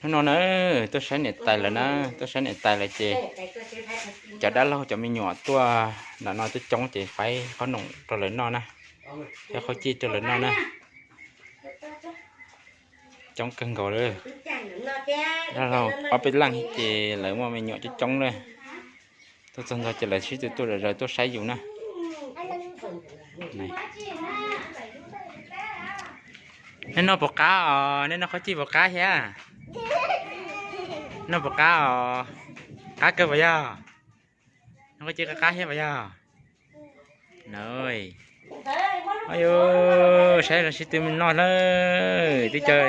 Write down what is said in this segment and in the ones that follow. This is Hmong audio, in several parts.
Hnub no na, tuaj saib niam tais lawm na, tuaj saib niam tais lawm ces cov dab laug cov me nyuam tuaj nram no coob coob ces faib qhob noom rau lawv noj na, faib qhob cij rau lawv noj na. Coob kawg nkaus li. Dab laug ob peb leeg ces lawv muaj me nyuam coob coob li. Tuaj txog ntawd ces lawv sib tw tuaj zom zaws tuaj saib yus na. Nej noj puas qab os? Nej noj qhob cij puas qab thiab? Noj puas qab os? Qab kawg puas yog? Noj qhob cij qab qab thiab puas yog? Nws, yus saib los sib tw noj na, twb cov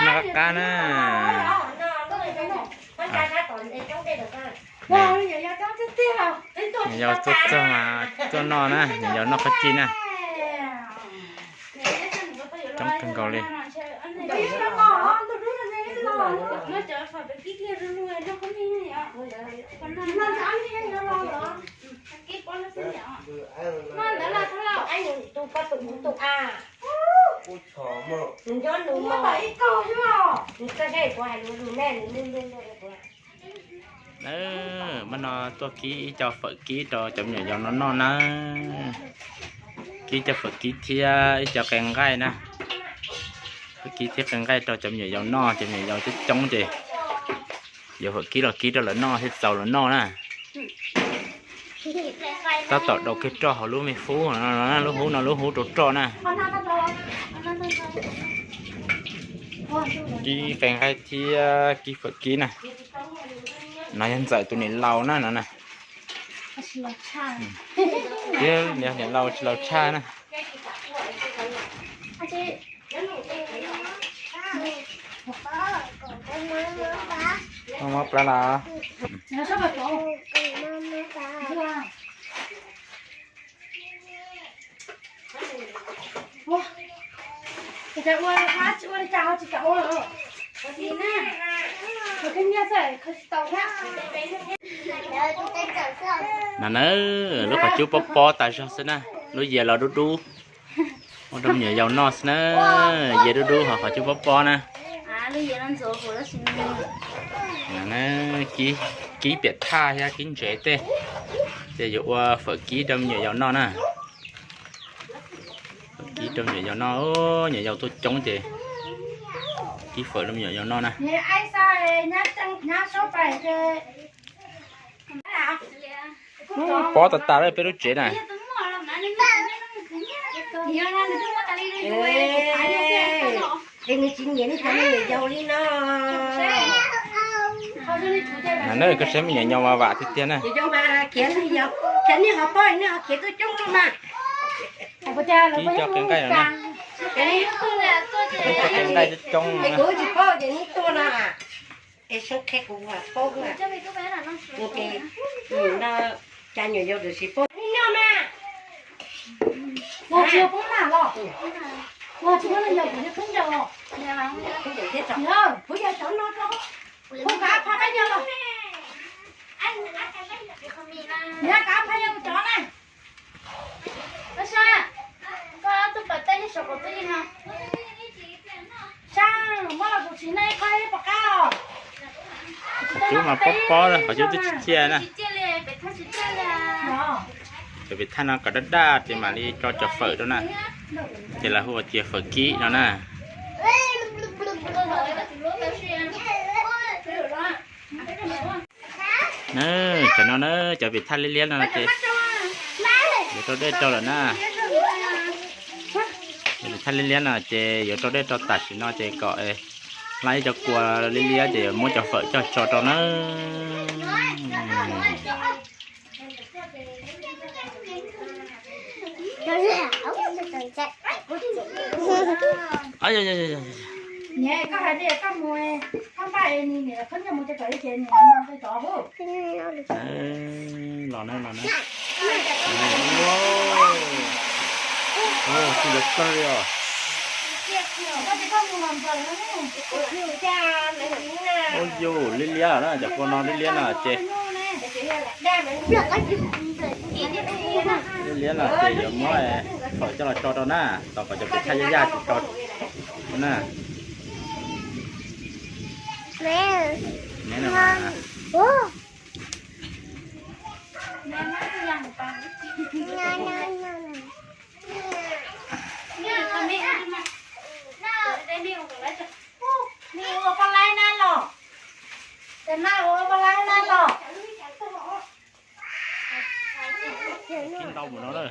noj qab qab na. Niam yau tuaj txog mas tuaj noj na, niam yau noj qhob cij na. Coob kawg nkaus li. Mas no tuaj kib ib co fawm kib rau cov me nyuam yaus no noj na. Kib cov fawm kib thiab ib co qe nqaij na. Fawm kib thiab qe nqaij rau cov me nyuam yaus noj, cov me nyuam yaus coob coob ces yuav fawm kib los kib rau lawv noj thiaj txaus lawv noj na. Tab tom daus kiag roj hauv lub me hub no, lub hub no lub hub rau roj na. Kib qe nqaij thiab kib fawm kib na. No yog ntxawm tus niam laus na no na. Niam laus tsis laus tshaj na. Mob plab los? No na, lub qhov cub pob pob tas zog xwb na, lub yias los dub dub. Ua rau me nyuam yaus noj xwb na, yias dub dub ho qhov cub pob pob na. Kib piam thaj thiab kib ntsev tej, ces yuav ua fawm kib rau me nyuam yaus noj na. Fawm kib rau me nyuam yaus noj, nyuam yaus tuaj coob ces kib fawm rau me nyuam yaus noj na. Pob tas tas lawm peb lub tsev na. Nws tsis nyiam nej cov me nyuam yaus li no. Nws koj saib me nyuam yaus vam vam tiag tiag na. Khiav nej ho pab nej ho khiav tuaj coob no mas. Kib cov qe nqaij no na. Kib cov qe nqaij coob coob na. Sab qheb kuv paub, kuv ces no cas nyuam yaus tam sim paub noj mas. Los tsis yog poob nag los? Los tsis yog, yog kuv yog khaub ncaws los? Yog, kuv yog cov no rau. Kuv kav pha pab yog los. Yog kav pha yog cov na. Sab, koj tus pas tej saum qhov twg no? Sab, muab los kuv tsis nej koj pom qab os. Cub mas pob pob, qhov cub twb tsis ciaj na. Cov pem thaj no kom daj daj ces mam li tso cov fawm rau na. Ces lawv hu tias fawm kib no na. Na, cov no na, cov pem thaj liab liab no ces yuav rau dej rau lawm na. Cov pem thaj liab liab no ces yuav rau dej rau tam sim no ces kom hlab ib co kua liab liab ces yuav muab cov fawm coj tso rau na. Los na, los na. Tsis lawv kawg li os. Ua yus liab liab na, cov kua no liab liab no ces, liab liab no ces yuav muab fawm coj los tso rau na, tos kom cov pem thaj yaj yaj ces tso na. Ua poj laib na los? Tes na ua poj laib na los? Ntau mus no, ntau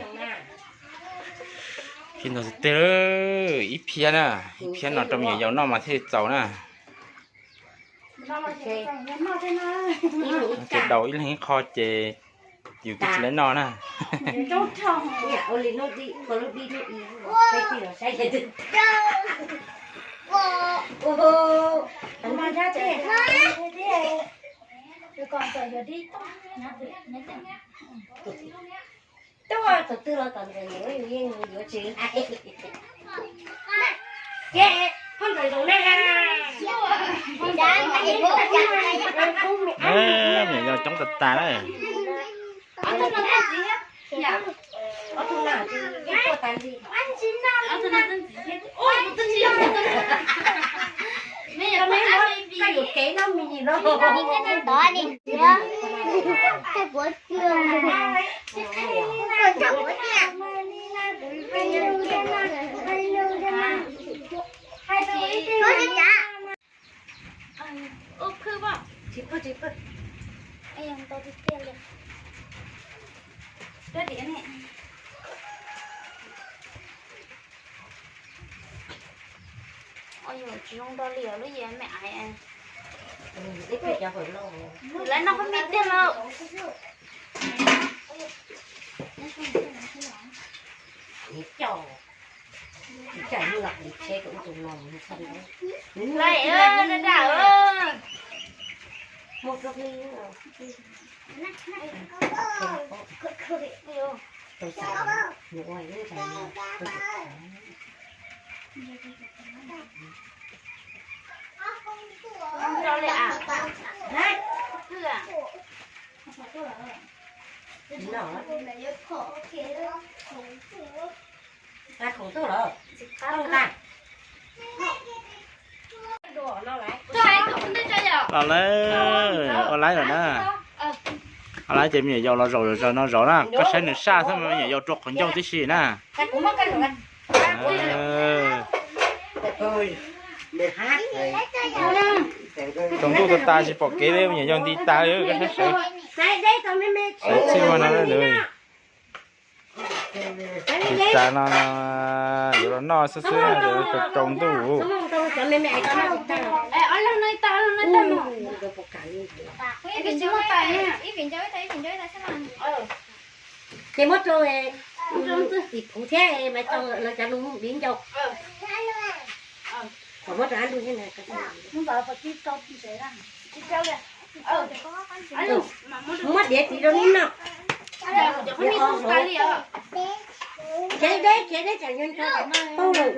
tiag, ib phiab na, ib phiab no rau me nyuam yaus noj mas thiaj txaus na. Ces daus ib leeg ib qho ces yus twb tsis lawv noj na. Me nyuam yaus coob tas tas lawm. Ua phwj pom, tsis phwj, tsis phwj. Ntau tiag tiag li. Rab riam ne. Ua yus tsis zoo nrog li os lub yias me aiv. Lawv noj pab me tiag lauj. Lawv daj daj. Rau li a. Khoom tuaj lawm. Los lawm, ua laib lawm na. Ua laib ces me nyuam yaus los zaum zaum no zaum na, koj saib nws saj xwb mas me nyuam yaus rua qhov ncauj tib si na. Tsaus ntuj tas tas tsis pom kev li, me nyuam yaus nti tas li, koj saib sawv. Sawv txij ua no lawm. Nti tas no yuav los noj xwb xwb, tsaus ntuj. Ces muab rau tim phuv thiab mas rau lawv cov viv ncaus. Kom muab rau ab lug thiab na. Muab diav txiv rau neb noj. Khiav deb, khiav deb tsam yuav nrog poob lawm.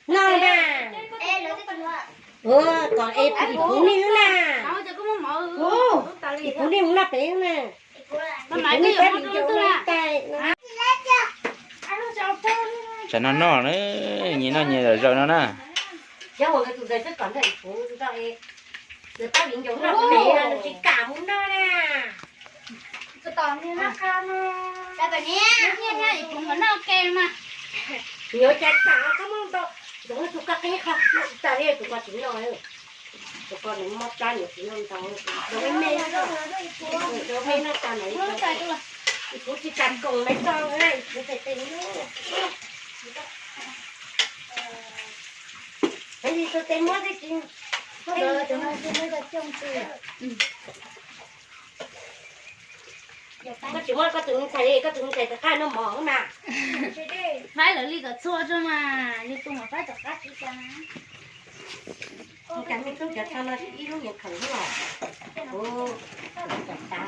Noj na. Kom es ib puv nej na. Ib puv nej mus noj pem na. Ib puv nej pab viv ncaus noj ib tais. Tsam no noj na, nyias noj nyias zom zaws no na. Yog ua tus ntawd twb kom nrog ib puv nrog es, nws pab viv ncaus noj pem no nws tsis kam mus noj na. Nyuam cas kam koj muab ntau, ntau tus koj qhib qho, tsis tas li tus ko tsis noj. Tus ko nws mob plab nws tsis noj ntau, tus me me, tus me noj tas na, tus kuv tsis kam koom lawv tso, tus tes tes nyob. Tab sis tus tes muab twb tsis, koj tsis muab koj tus me ntxhais li, koj tus me ntxhais rov qab noj mov mas. Faib lawv li kom txhua tso mas, yus tus mas faib tom qab tsis tas. Tus cas me tub cov tsho no ib lub nyias khaws xwb los. Tus cov tas.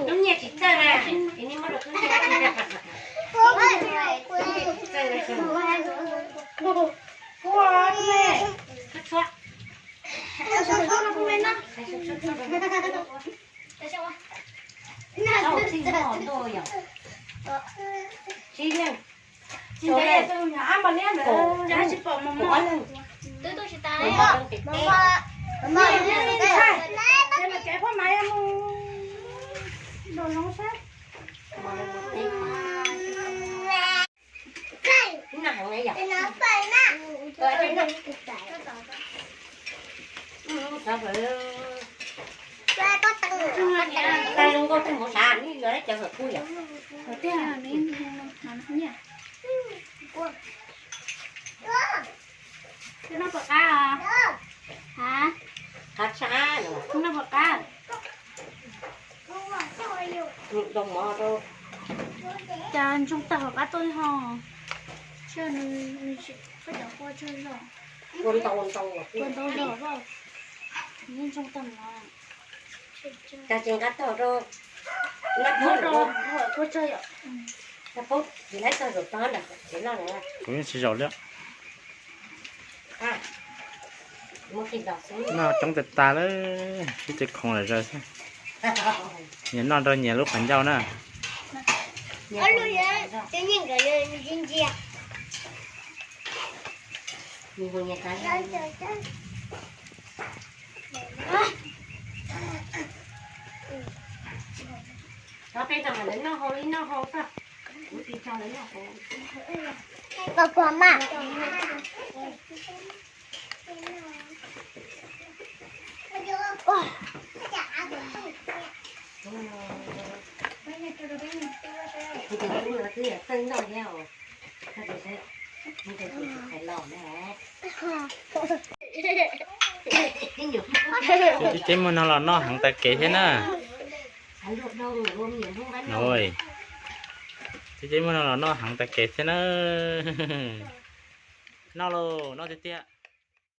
Lub nyiaj tsis txawj na, ces nej muab rau tub nyiaj tsis txawj. Tais zoo nkauj tej mus sav, nej yuav cov hawm kuj yom. Noj puas qab os? Qab tshaj. Noj puas qab? Cas ntsoog tag hauv qab tuaj ho. Koj cov kua tsawg zog? Kua ntau ntau, kua ntau zog. Ntsoog tag no. Cas tsis nqa tog rau nab poob rau, kua tsawg yom? Nab poob tsis laib tog zaum tog nram tsev noj na. Kuv yeej tsis zaum li. Noj coob tas tas lawm, ib ce khoom lawm zaws xwb. Nyias noj nrog nyias lub qhov ncauj na. Cov peb tau mas lawv noj hau li noj hau xwb. Kuv tsis tso lawv noj hau. Koj kua mas. Tus tub no twb yog txawj noj thiab os. Ces tib ceb muag no los noj heev tas kev thiab na. Tib ceb muag no los noj heev tas kev thiab na. Noj lauj, noj tiag tiag.